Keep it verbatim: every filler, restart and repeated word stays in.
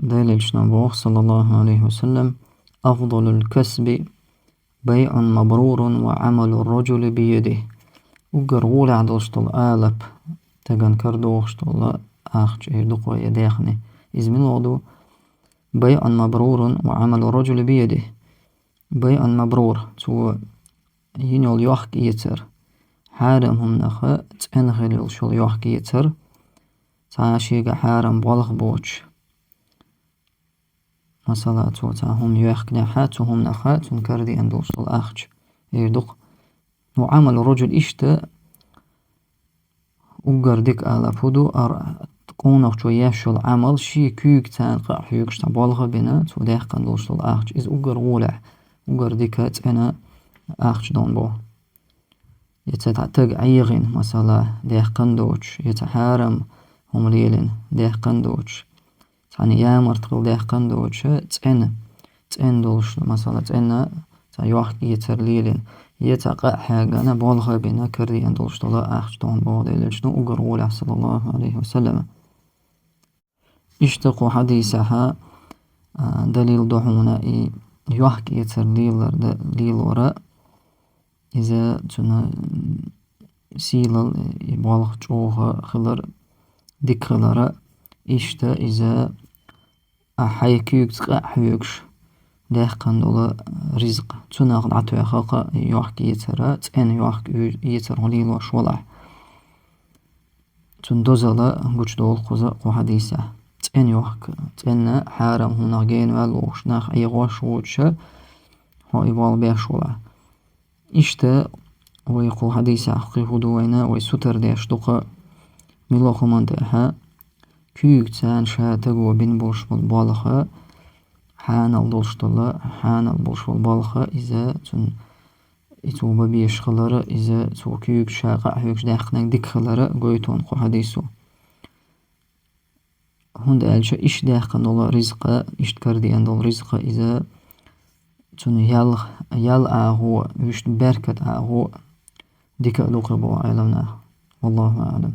Делилчна бох, саллаллаху алейхи ва саллям: «Афдалул касби байъун мабрурун ва амалу раджули биядих». Уггар гӀолехь долуш долу алап, таган карадохуш долу ахча, эр ду-кх вай, я даьхни. Иза мила ду? «Байъун мабрурун ва амалу раджули биядих». Байъун мабрур, цо йина йолу йохк-эцар, хьарам хӀуманах цӀена хила йолуш йолу йохк-эцар, цхьа шега хьарам болх боцуш. Масала, цо цхьа хӀума йоьхкинехь, цу хӀуманах цунна карадеана долуш долу ахча, эр ду-кх. Ну, амалу раджул иштта уггар дика алап хӀун ду, ар-, къонахчо еш йолу Ӏамал шен куьйга царна къа а хьоьгуш цхьа болх а бина, цо даьккхина долуш долу ахча, иза уггар гӀолехь, уггар дика, цӀена ахча дан бу. Я цхьа таг Ӏехийна, масала, даьккхина доцуш, я цхьа хьарам хӀума лелийна, даьккхина доцуш, цхьана ямарта хила даьккхина доцуш, цӀена, цӀена долуш, масала, цӀена цхьа йохк-эцар лелийна, я цхьа къа а хьегна, болх а бина, карадеана долуш долу ахча дан боху Делилчна уггар гӀолехь, саллаллаху алейхи ва саллям. Иштта кху хьадисехь а далил ду хьуна и йохк-эцар лелар д-, лелоран, иза цуьнан сийлалла, и болх чӀогӀа хилар, дика хилар, иштта иза а хьайн куьйгаца къа а хьоьгуш даьккхина долу ризкъ, цунах дӀатоьхна-кх и йохк-эцар, цӀена йохк-эцар хӀун лелош валахь. Цуьнан дозалла гучудолу кхуза кху хьадисехь. ЦӀена йохк, цӀена хьарам хӀуманах генаваьлла волуш, нах Ӏехош воцуш, хьо и болх беш валахь. Иштта вай кху хьадисехь кхин хӀун ду вайна, вай сутара деш ду-кх, муьлха хӀуманна тӀехь куьйга царна ша таго бина болуш болу болх, хьанал долуш долу, хьанал болуш болу болх, иза цунна, и цо бан безаш хилар, иза цо куьйга ша къа а хьоьгуш даьккхинарг дика хилар гойту кху хьадисо. ХӀунда аьлча иштта даьккхина долу ризкъ, иштта карадеана долу ризкъ, иза цуьнан ял, ял агӀо, вуьшта беркат агӀо дика а ду-кх боху Ӏеламнаха. Валлаху аӀлам.